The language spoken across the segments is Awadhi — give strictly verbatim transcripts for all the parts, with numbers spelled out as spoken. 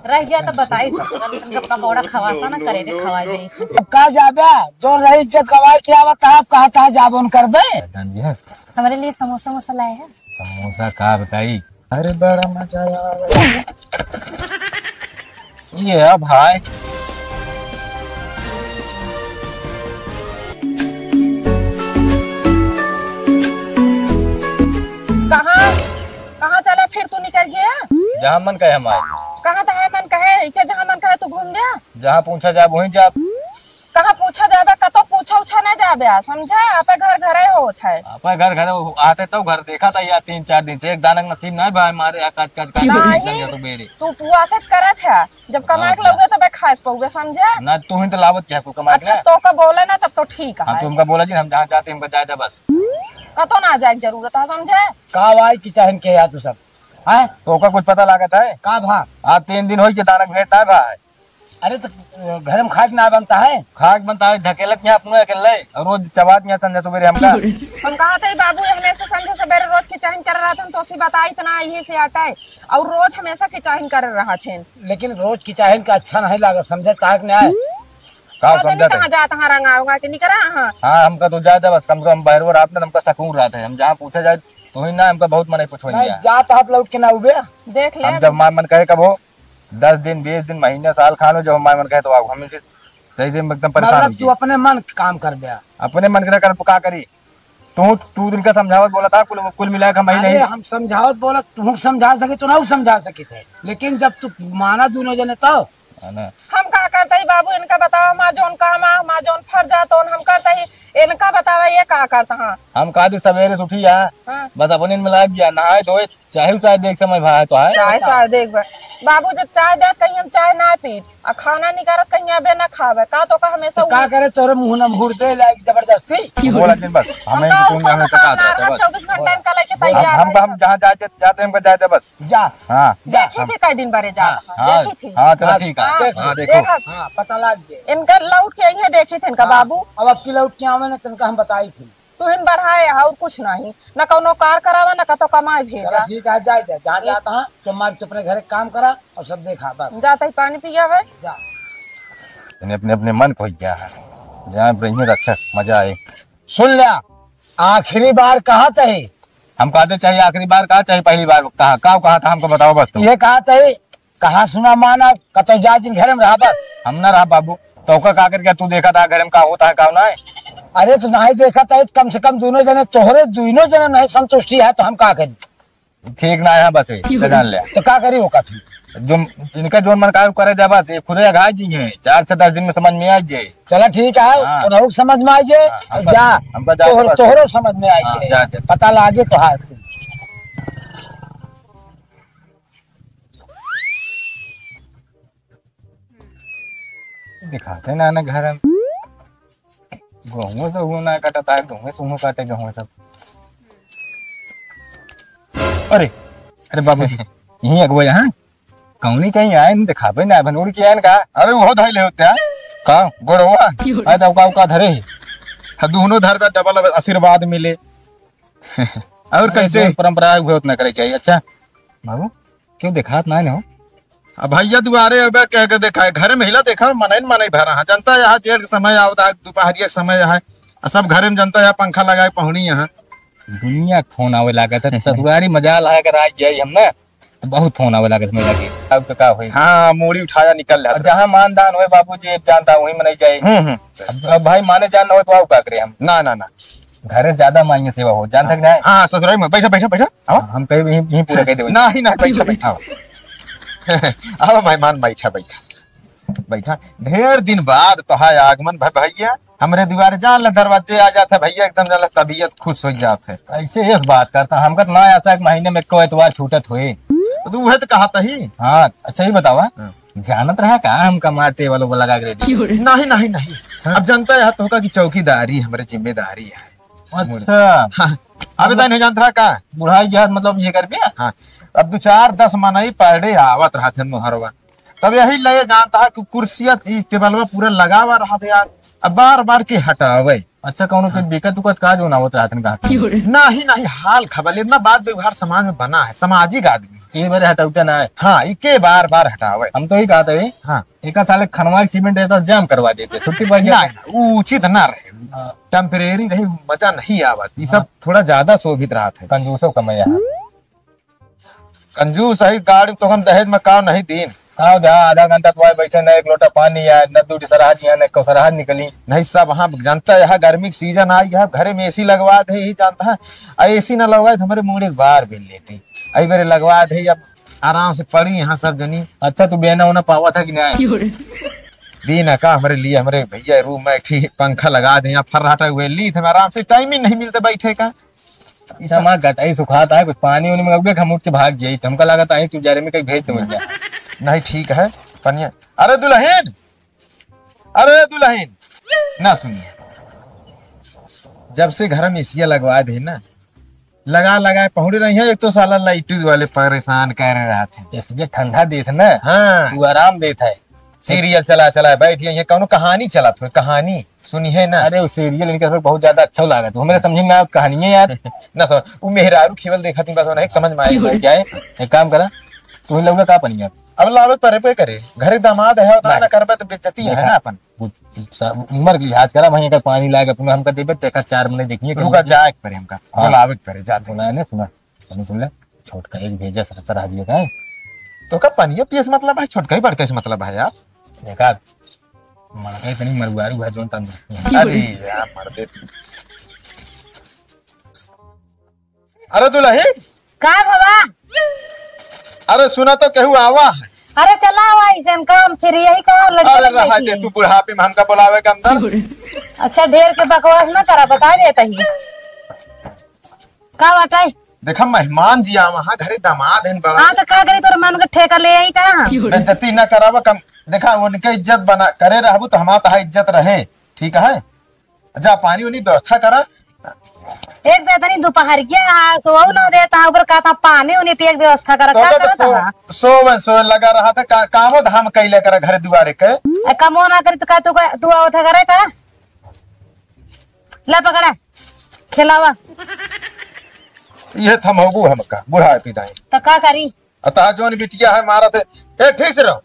रह गया तो बताई, सब तुरंत तुमके पकौड़ा खवासा ना करे के खवाई दे। अब का जाबे, जोन रही इज्जत गवाई के आवत, आप कहा था जाबोन करबे। जान दिया। हमारे लिए समोसा वोसा लाए हैं। समोसा का बताई? अरे बड़ा मजा आया। ये है भाई। कहाँ, कहाँ चला फिर तू निकल गया? जहाँ मन कहे हम आए। कहाँ तहार मन कहे, इच्छा जहाँ मन कहे तू घूम गया? जहाँ पूछा जाए वहीं जाब। कहाँ पूछा जाबे, कतो पूछा उछा ना जाबे, समझा? आपे घर घरे होत है। आपे घर घरे हो-, आते तो घर देखा था यार, तीन चार दिन से एक दानक नसीब ना है भाई, मारे आ काज काज काज नहीं, नहीं, नहीं, तो बेरे। तू पुआसत करत है, जब कमाए के हाँ, लगे तबे खाए के पउबे, समझा? ना तू ही तो लावत क्या को कमाए के अच्छा, ना? तो का बोले ना तब तो ठीक हाँ, है। तू हमका बोला जी, हम जहाँ जाते हमका जाए दे बस। कतो ना जाए के जरूरत है, समझा? का भाई की चाहन के यार तू सब, हैं? तो का कुछ पता लागत है? का भा? आज तीन दिन होई के दानक भेंट ना भाई। अरे तो घर में खाए के ना बनता है? खाए के बनता है, ढकेलत यहाँ अपने अकेले, और रोज चबात यहाँ संझा सुबेरे हमका। हम कहा थे बाबू, हमेशा संझा सुबेरे रोज किचाहिन कर रहा था, तो उसी बताई इतना यही से आता है, और रोज हमेशा किचाहिन कर रहा थे। लेकिन रोज किचाहिन का अच्छा नहीं लगा, समझे काहे के नहीं? का पता नहीं समझत है? कहाँ जात हाँ रंगा होगा कि निकरा हाँ। हाँ, हमका तो जाए दे बस, कम से कम बहरवर आपने हमका सकून रहा था, हम जहाँ पूछा जाए तो ही ना, हमका बहुत मन है पूछो नहीं, जाए। जात हाथ लौट के ना उबे। देख ले हम अभी। जब मार मन कहे कब हो, दस दिन, बीस दिन, महीने, साल खानो, जब हमारे मन कहे तो आओ, हम इसे सही से एकदम परेशान मतलब हो तू गए। अपने मन के काम कर बे। अपने मन के ना कर, का करी? तू, तू दिन का समझावत बोला था, कुल, कुल मिला के हम ही अरे, नहीं। हम समझावत बोला, तू समझा सके तो ना समझा सके थे, लेकिन जब तू माना दोनों जने तो। है ना? हम का करते ही बाबू, इनका बताओ, माँ जौन काम आ, माँ जौन फर जा, तौन हम करते ही, इनका बतावा, ये का करता हाँ? हम का दी सवेरे से उठी है, हाँ। बस अपने में लाग गया, नहाए धोए, चाहे उचाहे देख समय भाई तो है। चाहे सार देख बा-, बाबू जब चाय देत कहीं हम चाय ना पी, आ खाना निकारत कहीं अबे ना खावे, का तो का हमेशा तो का उहे करे तोरे मुंह ना मुड़ दे लाइक जबरदस्ती। बोला जिन बस, हम हमें का तुम ऊपर हमें का चका काम ना दे रहा, बस। चउबीस घंटा इनका लेके हम, तैयार हम, है। हम जहाँ जाए, जाते हमको जाए दे बस। जा। हाँ। जा। देखी थी कई दिन बरे जा। हाँ, हाँ, देखी थी। हाँ, चलो हाँ, ठीक है। हाँ, देख हाँ, लो। देखो। देखा। हाँ, पता लाग गए। इनका लौट के आई है, देखी थी इनका हाँ, बाबू। अब अब की लौट के आवे ना, तनका हम बताई फिर। तुहिन बढ़ाए और कुछ नहीं, न कौनो कार करावा, न कतो कमाए भेजा। चला ठीक है, जाए दे, जहाँ जाता है, तो मार के अपने घरे काम करा और सब देखा, बस। जाता ही पानी पियावे। जा। इन्हें अपने, अपने मन खोई गया है, जहाँ पर इन्हें रक्षा मजा आए। सुन लिया, आखिरी बार कहा तही। हम कहते चाहे आखिरी बार कहा, चाहे पहली बार कहा, का कहा था हमको बताओ बस तुम। ये कहा तही, कहा सुना माना, कतो जा जिन घरे में रहा बस। हम ना रहा बाबू, तो का, का करके तू देखा था घरे में का होता है, का ना है? अरे तो नहीं देखा था, कम से कम दोनों जने, तोहरे दोनों जने नहीं संतुष्टि है तो हम का करी? ठीक ना है बस, ये तो जान ले। तो का करी ओका फिर? जो इनका जोन मन का करे दे बस, ये खुदे अघाई जी हैं, चार से दस दिन में समझ में आ जाए। चला ठीक है, हाँ। तो रहू समझ में आ जाए, हाँ, हम जा, हम जा तोहर, बस। तोहरो समझ में आ हाँ, जाए, जा, जा। पता लागे तो है। दिखाते ना, ना घर में। गेहूं से वो ना काटता है, गेहूं से वो काटे, गेहूं सब। अरे, अरे बाबूजी, यहीं अगुआ यहाँ? कौनी कहीं आए न दिखावे ना, भनोड़ के आए न का? अरे वो धाई ले होते हैं। का? गोड़वा। अरे तो का, का धरे है? हाँ, दोनों धर का डबल आशीर्वाद मिले। और अरे, कैसे? जोन परंपरा है, उहे उतना करे चाहिए। अच्छा, बाबू, क्यों देखात ना हो? अब भैया दुआरे अबे कह के देखा है, घर में हिला देखा, मनई न मनई भरा है। जनता यहाँ जेठ के समय आवता है, दोपहरिया के समय है, आ सब घरे में जनता यहाँ पंखा लगाए पहुनी यहाँ। दुनिया के फोन आवे लागत है, ससुरारी मजाल है, अगर आज जाई हम ना, तो बहुत फोन आवे लागत है, मैं लगे। अब तो का होई? हाँ, मूड़ी उठाया निकल जाता। जहाँ मानदान होए बाबूजी, जानता वहीं मनई जाए। हम्म, हम्म। अब, अब भाई माने जान ना होए तो आओ का करे हम? ना, ना, ना। घरे ज्यादा मांगे सेवा हो, जानता कि नहीं? हाँ, ससुराल में। बैठा, बैठा, बैठा। आओ। हम कहीं भी यहीं, यहीं पूरा कह देवे। नहीं, नहीं, बैठा, बैठा। आओ मेहमान, बैठा, बैठा। बैठा। ढेर दिन बाद तोहार आगमन भ-, भैया। हमरे दुआरे जान ला, दरवाजे आ जात है भैया, एकदम जान ला तबीयत खुश हो जात है। ऐसे ये बात करता, हमका तो ना आता है कि महीने में एको एतवार छूटत होए। तो उहे तो कहत ही। हाँ, अच्छा ही बतावा। हाँ। जानत रहा का हमका मार टेबल उबल लगा के रेडी? नहीं, नहीं, नहीं। हाँ? अब जानता है तोहका कि चौकीदारी हमरे जिम्मेदारी है। अच्छा। हाँ। अबे अब तो नहीं जानत रहा का? बुढ़ाई के हाथ मतलब ये कर दिया? हाँ। अब दो चार दस मनई per day आवत रहत है मोहरवा। तब यही ले जानता है कि कुर्सिया, ई टेबलवा पूरा लगावा रहत है यार। अब बार-बार के हटावे। अच्छा, कौनो चीज बिकत उकत का जो ना होत रहत न कहाँ के? नहीं, नहीं, हाल खबर, इतना बात व्यवहार समाज में बना है, सामाजिक आदमी। ये बारे हटौते ना है। हाँ, इके बार बार हटावे। हम तो ही कहते हैं, हाँ। एका साले खनवा के सीमेंट रहता, जाम करवा देते, छुट्टी पा गया। नहीं, नहीं, वो उचित ना रहे। हाँ। Temporary रहे, मजा नहीं आवत। ये सब हाँ। थोड़ा ज्यादा शोभित रहत है। कंजूसो कमैया है। कंजूस है, गाड़ी तो हम दहेज में का नहीं दीन। का हो जा, आधा घंटा तो आए बैठे, न एक लोटा पानी आए, न दू ठे सरहज यहाँ, न एको सरहज निकली। नहीं, सब हाँ जानता है, यहाँ गर्मी के सीजन आई है, घरे में AC लगवा दे, ही जानता है। आ AC ना लगवाए तो हमारे मूड़ एक बार भी लेती। आई बेरे लगवा दे, अब आराम से पड़ी यहाँ सब जनी। अच्छा, तू बेना होना पावा था कि नहीं? क्यों रे? दीन है का हमारे लिए, हमारे भैया रूम में एक ठी पंखा लगा दे, यहाँ फर्राटा हुए ली थे, आराम से टाइम ही नहीं मिलता बैठे का। ई सामान गटाई सुखात है, कुछ पानी उनी मंगबे, हम उठ के भाग जाई। तो हमका लागत है, तू जरे में कहीं भेज दूंगा। नहीं, ठीक है, पनिया। अरे दुल्हन, अरे दुल्हन, ना सुनिए। जब से घर में AC लगवा दे ना, लगा लगा पहुड़ी रही है, एक तो साला लाइट वाले परेशान कर रहे थे। AC ठंडा देत ना, हाँ। तू आराम देत है। सीरियल चला चला बैठ गई है, कौनो कहानी चलत हो, कहानी सुनी है ना? अरे, वो सीरियल इनके सब बहुत ज्यादा अच्छा लागत। वो मेरे समझ में ना आवत कहानी है यार। ना समझ, वो मेहरारू खेवल देखा थी, बस उन्हें एक समझ में आए, क्या है? एक काम करा, तू ही लौड़ा का पनिया। अब लावे परे पे करे, घर दामाद है, उतना ना। ना करबे तो बेइज्जती है देखा, ना अपन। वो सब उम्र के लिहाज करा, वहीं अगर पानी लाए अपना हमका देबे, देखा चार महीने देखिए रुका, कहीं। जाए के परे हमका, हाँ। बुलावे के परे, जाते। बुलाए ने, सुना, तनी सुन ले, छोटका एक भेजा सर, सर हाजिए का है। तो का पनिया पिए से मतलब है, छोटका ही बड़का से मतलब है यार? देखा, मड़का इतनी मरुआरू है, जोन तंदुरुस्ती है। अरे यार, मर दे। अरे दुल्हन। का बाबा? अरे सुना तो, केहू आवा है। अरे चला आवा, ऐसन काम फिर यही का लड़के अरे लग रहा बैठी। दे तू, बुढ़ापे में हमका बुलावे के अंदर। अच्छा, ढेर के बकवास ना करा, बता देता ही। का बाटे? देखा, मेहमान जी आवा है, घरे दामाद हैं बड़ा। हाँ, तो का करी, तोर मन का ठेका ले आई का? बेइज्जती ना करावा कम। देखा, उनके इज्जत बना करे रहबू तो हमार तहा इज्जत रहे, ठीक है? जा, पानी उनी व्यवस्था करा। एक बेर तनी दोपहर के, आ, सोवो ना देता, ऊपर का था, पानी उनी पिए के व्यवस्था करा, तो का का तो करत सो-, हवा? सोवन, सोवन लगा रहा था, का-, कामो धाम कैले करा घरे दुआरे के। आ, कामो ना करी तो का तू का, तू आवत है करे का? ला पकड़ा, खिलावा। ये थमोगू हमका, बुढ़ा पिदाई। तो का करी? अतः जोन बिटिया है मारत है, ए, ठीक से रहो।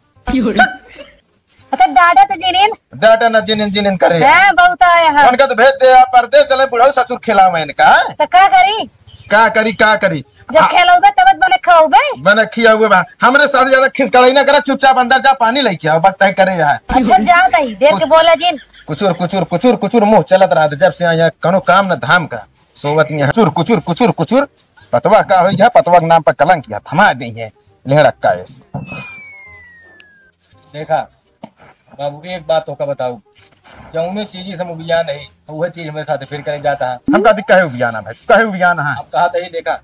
अच्छा, डांटा तो जिनिन। डांटा ना जिनिन, जिनिन करे। हैं, बहुत आया है। उनका तो भेज दे, आप परदेस चले, बुढ़ऊ ससुर खिलावे इनका, हैं? तो का करी? का करी, का करी? जब आ, खिलौबे तब बने खौबे। बने खियावे बा। हमरे साथ ज्यादा खिसकड़ाई ना करा, चुपचाप अंदर जा, पानी लेके आओ, वक्त तय करे है। अच्छा, जा तई, देर के बोला जिन। कुचुर, कुचुर, कुचुर, कुचुर मुंह चलत रहा, जब से आया, कौनो काम न धाम का, सोवत नहीं है। कुचुर, कुचुर, कुचुर, कुचुर। पतवा का होई है, पतवा के नाम पर कलंक है, थमा दे है, लेहड़ा कायस। देखा बाबू, एक बात तोका बताऊ, जौने चीज से हम उबिया नहीं, वह चीज हमरे साथ फिर करे जाता है। हम कहा कहे उबियाना भाई, कहे उबियाना है। हम कहा तो ही देखा,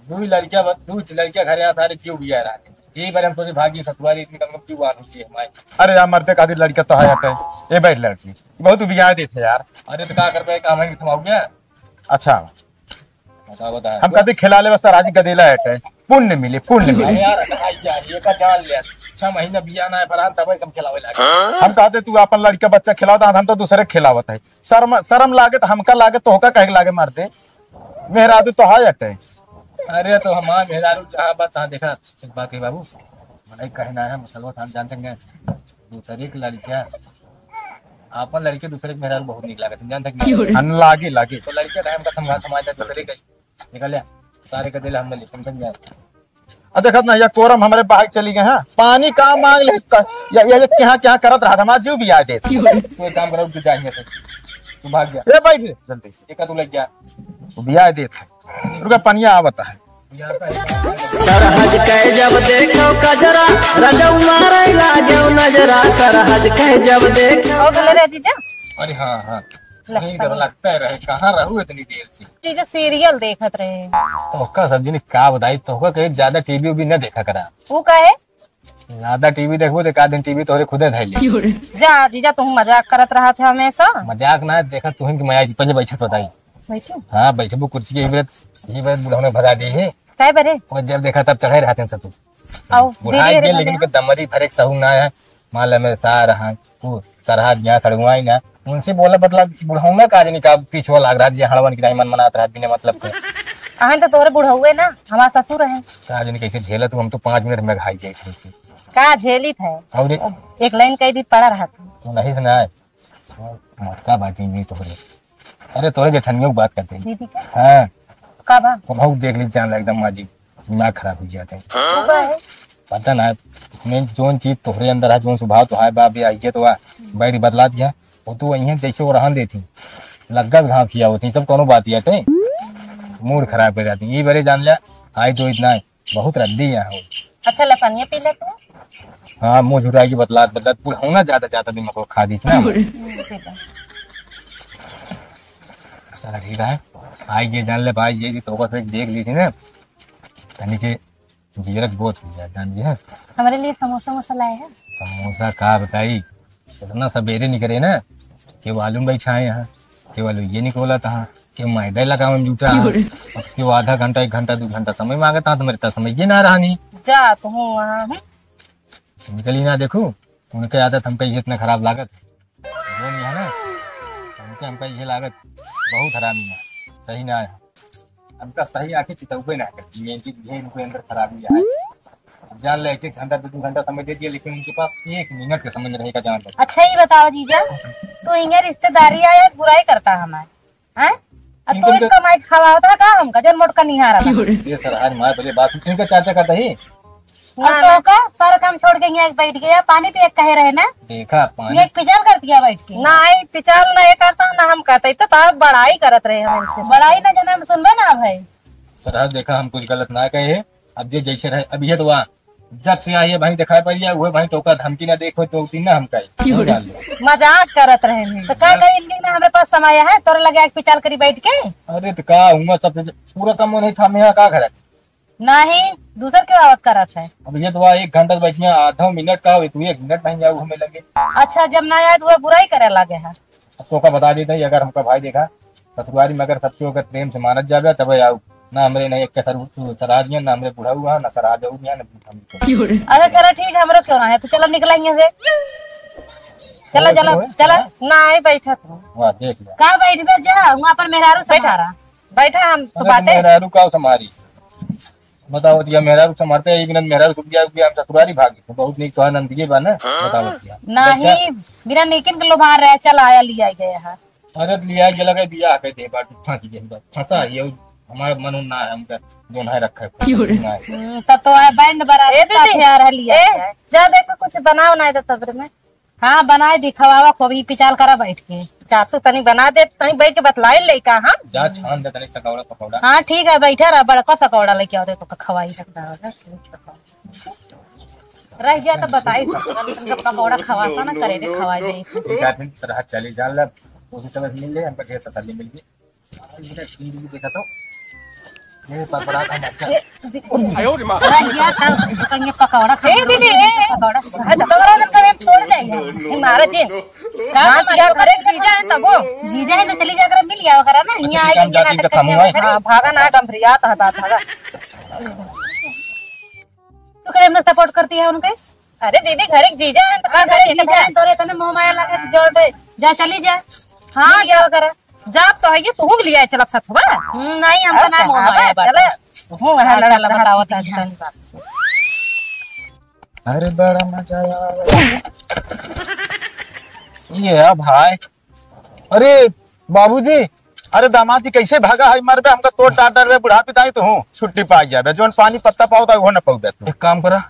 दू लड़किया ब-, दू लड़किया घरे आ सारे क्यों उबिया रहा है? यही बारे हम सोचे भागी ससुराल इतनी कम क्यों आ रही है हमारे। अरे यार, मरते का दिन लड़का तो है अटे। ए बैठ लड़की, बहुत उबिया देते यार। अरे तो का करबे, काम है कि थमाओगे? अच्छा। बता, बता। हम कभी खिला लेबे सर, आज गदेला है टे। पुण्य मिले, पुण्य मिले। अरे यार, हटाई जा, ये का जान ले। छह महीना बिया ना है, फरहान, तब सब खिलावे लागे। हम कहते, "तू अपन लड़का बच्चा खिलाओ," तो हम तो दूसरे खिलावत है। शर्म, शर्म लागे तो हमका लागे, तोहका कहे के लागे, मरते। मेहरारू तो है अटे। अरे, तो हमार मेहरारू जहाँ बात, तहाँ देखा। एक बात है बाबू, मने कहना है, मसलवा हम जानते हैं, दूसरे के लड़किया, आपन लड़के दूसरे के मेहरारू बहुत नीक लागत है, जानते हैं कि नहीं? अन लागे, लागे। तो लड़किया का हम का थमा, थमा जाए दूसरे के, निकल जा, सारे का दिल हम ले, समझ जाए। आ देखत ना, या कोरम हमरे बाहर चली गए हैं, पानी का मांग ले, क-, या, या, या क्या, क्या करत रहा, हमार जीव भी आ देत। तू एक काम करो, तू जा यहाँ से, तू भाग जा। ए, बैठ रे, जल्दी से। एक तू लग जा। तू भी आ देत है। रुका, पनिया आवत है। सरहज के जब देखो कजरा, रजऊ मारे लागो नजरा, सरहज के जब देखो। हो गले रे जीजा? अरे हाँ, हाँ। लगता नहीं तो है। लगता रहे, कहाँ रहू इतनी देर से? जीजा सीरियल देखत रहे। तोहका सब जनी का बताई, तोहका कहीं ज्यादा टीवी उवी न देखा करा। वो का है? ज्यादा टीवी देखबो तो एक आध दिन टीवी तोहरे खुदे धैले। जा जीजा, तुम मजाक करत रहत है हमेशा। मजाक ना, देखा तुहिन की मया जी, पहले बैठत बताई। बैठू? हाँ, बैठबू कुर्सी के, यही बरत, यही बरत बुढ़ौना भगा दे है। काय बरे? और जब देखा तब चढ़े रहते हैं ससुर। आओ, बुढ़ाई दीदी के, रे लेकिन भैया। कोई दमरी भरे के सहू ना है। मान ले मेरे सार हैं, वो सरहद यहाँ सड़ुआई ना, उनसे बोला, मतलब, बुढ़ौना का जनी का पीछुआ लाग रहा, जे हड़वन की नहीं मन मनात रहा बिना मतलब के। अहन तो तोहरे बुढ़ौए ना, हमार ससुर है। का जनी कैसे झेला तू, हम तो पाँच मिनट में घाई जाए थे। का झेली थे? और एक लाइन कह दी, पड़ा रहा था। तू नहीं सुना है? मक्का बाटी नहीं तोहरे। अरे, तोरे जेठनियों की बात करते हैं। दीदी का? हाँ। का बा? वो बहुत देख ली जान, एकदम माजी दिमाग खराब हो जाते हैं। वो का है? पता ना, मैं जोन चीज तोहरे अंदर है, जोन स्वभाव तो है, बाप, ये आइए तो आ, बैठ बदला दिया। वो तो वहीं जैसे वो रहन देती, लग्गस घास किया होती, सब कोनो बात ही आते, मूड खराब कर जाती। ये बरे जान लिया, आई तो इतना है। बहुत रद्दी यहाँ हो। अच्छा, लसनिया पी ले तू। हाँ, मुँह झुराई के बतलात, बतलात, बुढ़ौना ज्यादा, ज्यादा दिमाग को खा दीस ना। हम्म, पी ले। चला, ठीक है। आई ये जान ले भाई, ये तो बस एक देख ली थी ना, तनी के जीरक बहुत हो जाए, जान लिया। हमारे लिए समोसा वमोसा लाए हैं? समोसा का बताई, इतना सबेरे निकरे ना, केहू आलू में बैठा है यहाँ, केहू आलू ये निकोला था, केहू मैदा लगावे में जुटा है, अब केहू आधा घंटा, एक घंटा, दो घंटा समय मांगता है, तो मेरे पास समय ये ना रहा नहीं। जा, तो हूँ वहाँ, हम्म। निकली ना, देखू, उनके आदत हमका ये इतना खराब लागत है। जो नहीं है ना, हमके, हमका ये लागत बहुत हरामी है, सही ना है। हमका सही आके चितौबे ना करती, ये चीज ये इनको अंदर खराबी है। जान ले, एक एक घंटा, दो दो घंटा समय दे दिया, लेकिन उनके पास एक मिनट का समय नहीं रहेगा, जान ले। अच्छा, ये बताओ जीजा, तू हियाँ रिश्तेदारी आया, बुराई करता हमारे, हैं? आ इनको तू इनका इनका माइक खवावता का हमका, जन मोटका निहारा था। ये सर, हर माय बजे बात, इनका चाचा का दही। और ना, तो ना। का सारा काम छोड़ के यहाँ बैठ गया, पानी पिए कहे रहे ना? देखा, पानी। ये पिचाल कर दिया बैठ के। ना, आई पिचाल ना ये करता, ना हम करता, इतना तो आप बड़ाई करत रहे हम इनसे। बड़ाई ना जना, हम सुनबे ना भाई। सर, देखा, हम कुछ गलत ना कहे, अब जे जैसे रहे, अब ये तो वहाँ जब से आई है भाई, दिखाई पड़ गया, वो भाई तो का धमकी ना देखो, तो तीन ना हम कहे। क्यों रे? डाल दो। मजाक करत रहे हैं। तो का करी, इनके ना हमरे पास समय है, तोरे लगे आके पिचाल करी बैठ के? अरे तो का हुआ, सब पूरा काम नहीं था, हम यहाँ का करे? नहीं, दूसर के बात करत है। अब ये तो वहाँ एक घंटा से बैठी है, आधा मिनट का हो, तू एक मिनट नहीं जाऊ हमें लगे। अच्छा, जब ना आए तो वह बुराई करे लगे है। अब तो का बता देते हैं, अगर हमका भाई देखा ससुरारी में, अगर सबके अगर प्रेम से मानत जाबे तबे आऊ, ना हमरे नहीं एक सर सराज ना हमरे बुढ़ऊ है, ना सराज ना। अच्छा चला ठीक, हमरो क्यों ना है, तो चला निकला यहाँ से। चला, चला, चला। ना आई बैठा तू। वाह, देख लिया। का बैठ जा, जा, वहाँ पर मेहरारू संभारा। बैठा, हम तो अरे, बाटे। मेहरारू का संभारी? बताओ, दिया मेहरारू संभारते, एक मिनट मेहरारू सुख गया, हम ससुरारी भागी, तो बहुत नीक तो आनंद ये बा ना, बताओ दिया। नहीं, बिना नीकिन के लोभान रहे, चल आया, लिया गया है। अरे, लिया गेला के बियाह के दे बाटू, फंस गए बा, फंसा है ये, हमारा मन ना है, हमका जोन है रखा है, क्यों रे? ना है। हम्म, तब तो आए बैंड बरा ए, दीदी, साथ यार है, लिया ए, जाए। जा देखो, कुछ बनाओ ना इधर तबरे में। हाँ, बनाए दी, खवावा को भी पिचाल करा बैठ के। जा तू तनी बना दे, तनी बैठ के बतलाई ले का हम। जा छान दे तनी सकौड़ा पकौड़ा। हाँ, ठीक है, बैठा रहा, बड़का सकौड़ा लेके आओ, देखो, खवाई। रह गया तो बताई, तुमका पकौड़ा खवासा ना करे रे, खवाई दे। एक आदमी सरहद चली जान लब, उसी समय मिल ले, हमका ढेर तसल्ली मिल गई। इधर टीवी देखा तो, ये पर बड़ा था मच्छर। ए, दीदी। रह गया तो, तुमका ये पकौड़ा खा ए, दीदी, ए, पकौड़ा। अरे, पकौड़ा तो कभी छोड़ जाइए। ये मारा जी। का मारा करे, जीजा है तबो। जीजा है तो चली जाकर मिल गया करा ना। अच्छा, यहाँ ठीक है, हम आके जाती नाटक करती है। हाँ, भागा ना, गंभीरिया तो है बात, भागा। तू करे में सपोर्ट करती है उनके? अरे दीदी, घर एक जीजा है, तो का हाँ, घर घर एक जीजा जीजा है। है, तोरे तने मोह माया लगे, जोर दे, जा चली जा। हाँ, मिल गया करा। जा तो है, ये तू लिया है, चलब सथवा। हम्म, नहीं, हमको अब ना कहाँ मोह माया बा, बात चला। है। तू वहाँ हाँ, लड़ा चला, लड़ा बताओ होती है। तनी बात। अरे बड़ा मजा आया। ये है भाई। अरे बाबूजी, अरे दामाद जी कैसे भागा है मरबे, हमका तोड़ डांट डरबे, बुढ़ा पिताई तो हूँ, छुट्टी पा जाबे, जोन पानी पत्ता पाओ ता वो न पाओ तू। एक काम करा,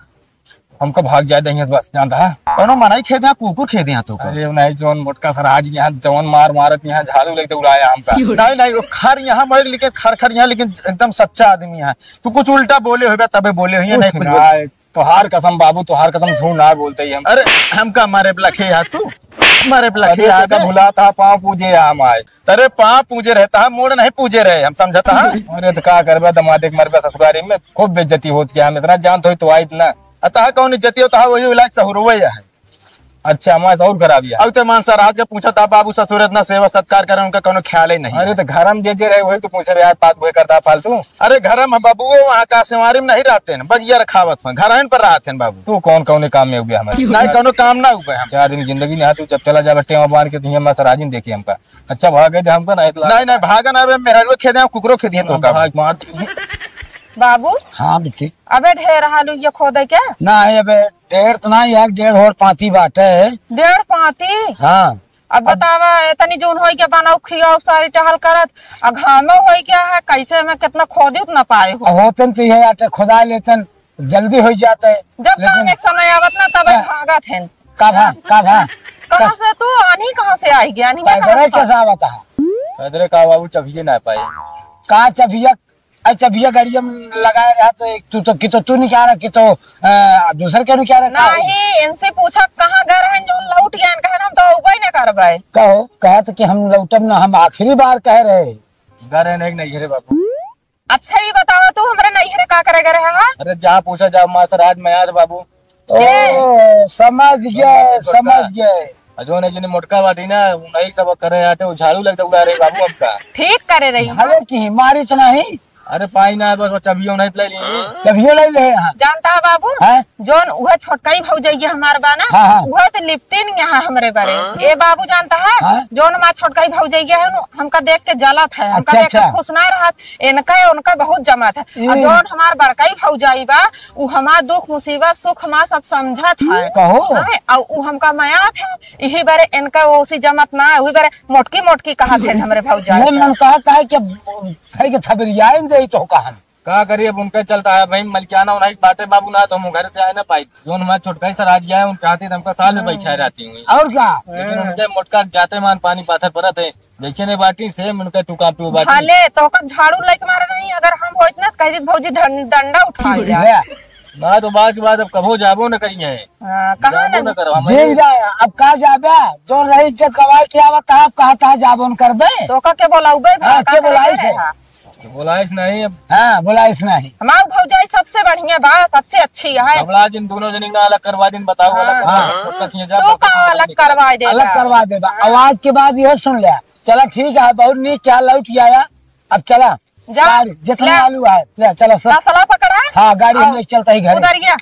हमका भाग जाए दहिया से बस, जानता है? कोनो मनाई खेदे यहाँ, कुकुर खेदे यहाँ तो का। अरे नहीं, जोन मोटका सर आज यहाँ जवन मार मारत यहाँ झाड़ू लेके उड़ाया हमका। नहीं, नहीं, वो खर यहाँ मोए, लेकिन खर खर यहाँ, लेकिन एकदम सच्चा आदमी है। तू कुछ उल्टा बोले होबे तबे बोले होइए, नहीं कुछ कुछ बोले। तोहार कसम बाबू, तोहार कसम झूठ ना बोलते ही हम। अरे, हमका मारे पे लखे यार तू, मारे पे लखे अरे, यार तो का बे। भुला था, पाँव पूजे हम आए। अरे, पाँव पूजे रहता है, मूड़ नहीं पूजे रहे, हम समझता है। अरे, तो का करबे, दमादे के मरबे ससुरारी में, खूब बेइज्जती होत क्या, हम इतना जानत होई तो आई इतना। अतः कौन इज्जती होता है, वही इलाज सहुरवे है। अच्छा, हमारे से और खराब है। अब ते मान सर, आज के पूछा था, बाबू ससुर इतना सेवा सत्कार करे, उनका कोनो ख्याल ही नहीं अरे, है। तो घर में जे जे रहे, वही तो पूछे यार, बात वही करता फालतू। अरे, घर में बाबू, वो वहाँ कासेवारी में नहीं रहते हैं, बगिया रखावत हैं, घर पर रहते हैं बाबू। तू कौन, कौन काम में हुए हमारे? नहीं, कोनो काम ना हुए हम। चार दिन जिंदगी नहीं, तू जब चला जा, बट्टे वहाँ बांध के, तुझे हमारे सराजी में देखी हमका। अच्छा, भाग गए थे हमका, नहीं तो नहीं, नहीं, भागन, अबे मेहरुआ खेदे हैं, कुकरो खेदिए तो हम का। भाग मार। बाबू। हाँ, बिट्टी। अबे ढेर हालू ये खोदे के? ना है, अबे ढेर तो ना, एक डेढ़ और पाती बाटे। डेढ़ पाती? हाँ। अब अब बतावा, इतनी जून होई के बनाओ, खियाओ, सारी टहल करत, आ घामो होई के है, कैसे में कितना खोदी उतना पाए हो? अब होतन तो ये आटे खुदा लेतन, जल्दी हो जाता है, जब लेकिन काम एक समय आवत ना, तब हाँ। भागत हैं। का भा, का भा? कहाँ कस- से तू आनी, कहाँ से आई गया? आनी में पैदल कहाँ है, से? कैसे आवत है? पैदल का बाबू, चबिये ना पाए। का चबिया? अच्छा, भैया, गाड़िया में लगाए रहा तो एक तू तो, कि तो तू निकाल रहा, कि तो, अ, दूसर के निकाल रहा, का हो? नहीं, इनसे पूछा कहाँ गए रहन, जो लौट गए, कहन हम तो अउबे न करबे। कहो, कहा तो कि हम लौटब ना, हम आखिरी बार कह रहे। गए रहन एक नैहरे बाबू। अच्छा, ये बताओ, तू हमरे नैहरे का करे गए रहा? अरे, जहाँ पूछा जाओ, माँ सराज में यार बाबू। के? ओ, समझ गए, समझ गए। आ, जो नहीं, जो नहीं मोटका बाटी ना, नहीं सब करे आटे, वो झाड़ू लगता उड़ा रहे बाबू हमका। ठीक करे रही। अरे की मारी तो नहीं। अरे पाई ना, बस वो चबियो नहीं ले ली। चबियो ले ले, हाँ। जानता है बाबू? हाँ? जोन उहे छोटका ही भौजैया हमार बा ना, हाँ, हाँ। उहे तो लिपटिन यहाँ हमरे बरे। ए बाबू जानता है? हाँ? जोन हमार छोटका ही भौजैया है नु, हमका देख के जलत है, हमका अच्छा, देख के अच्छा। खुश ना रहत, इनका, उनका बहुत जमत है। ए। और जोन हमार बड़का ही भौजाई बा, उ हमार दुख मुसीबत सुख हमार सब समझत है। कहो। हैं? और उ हमका मयात है, यही बारे इनका ओसी जमत ना है, वही बारे मोटकी मोटकी कहत है हमरे भौजाई ये का। मन कहत है कि, है कि थबरियाइन दे तो कहन। का करी, अब उनका चलता है भाई, मलिकाना उन्हीं बाटे बाबू ना, तो हम घर से आए ना पाई। जोन हमार छोटका ही सर आज गया है, उन चाहते तो हमका साल में हम्म। बैठा रहती हुई। और का? लेकिन उनके मोटका जाते मान पानी पाथर परत है। जैसे नहीं बाटी, same उनका टुका पे बाटी। भले तो ओकर झाड़ू लेके मारे नहीं, अगर हम होइत ना, कह दीत भौजी डं-, डंडा उठा लिया। ले। बात तो बात की बात, अब कबो जाबो न करिए। हाँ, कहाँ जाबो न? न करो, हम जेल जाए, अब का जाबे? जो रही इज्जत गवाए के आवत, आप कहा था जाबो न करबे? तो ओका के बोलाउबे? हाँ, का के करे बोलाइस है? रहे हा? तो बोलाइस नहीं अब। हाँ, बोलाइस नहीं। हमार भौजाई सबसे बढ़िया बा, सबसे अच्छी है। घबरा जिन, दोनों जनी ना अलग करवा दिन, बताओ, अलग हाँ। करवा दिन, हाँ। तब तक ये जा, तू तब तक का ये अलग निकल। करवा देबा? अलग करवा देबा। आवाज के बाद ये सुन ले। चला ठीक है, बहुत नीक, क्या लौट आया। अब चला। जा, सारी, जितना ले। आलू है, ले, चला सब। तसला पकड़ा। हाँ, गाड़ी हम आओ। ले चलता ही घर। उधर गया।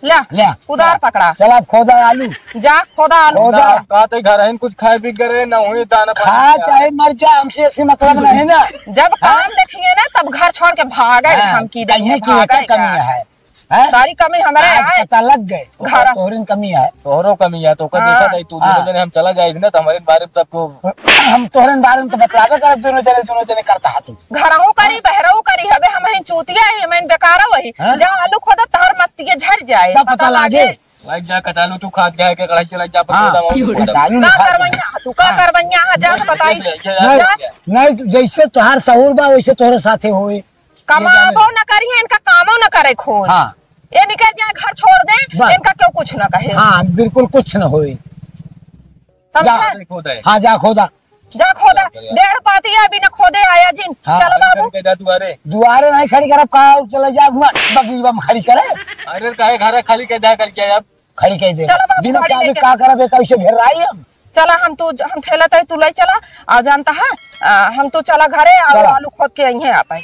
ले, ले, कुदार चला। पकड़ा। चला, खोदा आलू। जा, खोदा आलू। खोदा। ना, का तो घर है, कुछ खाए पी करे, ना हुई दाना पानी खा का। चाहे मर जा, हमसे ऐसी मतलब नहीं ना। जब हाँ? काम देखिए ना, तब घर छोड़ के भागे, हाँ, धमकी दे, कहीं की भागे बेटा का। कमी है। हैं? सारी कमी हमारे आज आए। पता लग गए, घर। तोहरे में कमी है। तोहरो कमी है, तो ओकर हाँ। देखा जाई, तू हाँ। दोनों जने हम चला जाए ना, तो हमारे बारे में सबको हम तोहरे बारे में तो बतलावे करब, दोनों जने, दोनों जने करता है तू। घरहू करी, हाँ। बहरहू करी, हबे हम हैं चूतिया ही, हम हैं बेकारा वही। हाँ। जहाँ आलू खोदे, तहर मस्ती के झर जाए, तब पता पता लागे। लागे। लाइक जा कचालू, तू खात गया है के कढ़ाई से लाइक जा, हाँ। पकड़ दे, पकड़ दे। कचालू का नहीं खाते। करवैया? तू का हाँ। करवैया? हाँ, जा बताई। ये, ये, ये, नहीं, ये। नहीं, जैसे तोहार सहूर बा, वैसे तोहरे साथे होई। कमाबो न करिहे, इनका कामो न करे खोज। हाँ। ये निकल जाए, घर छोड़ दे, बस। इनका क्यों कुछ न कहे। हाँ, बिल्कुल कुछ न होई। समझा? जा। खोदे। हाँ, जा खोदा। जा खोदा। जा, जा। डेढ़ पाती है, अभी न खोदे आया जिन। हाँ। चलो बाबू। खड़ी कर दे दुआरे। दुआरे नहीं खड़ी करब, कहाँ और चले जा, हुआ बगीवा में खड़ी करे। अरे, काहे घर खाली कर दे, कर क्या अब? खड़ी कर दे। चलो बाबू, बिना खड़ी चाबी लेके। का करब, एक ऐसे घेर आई हम। चला, हम तू, हम ठेला तय तू ले चला, आ जानता है, आ, हम तू चला घरे, आ चला। आलू खोद के आई हैं आप।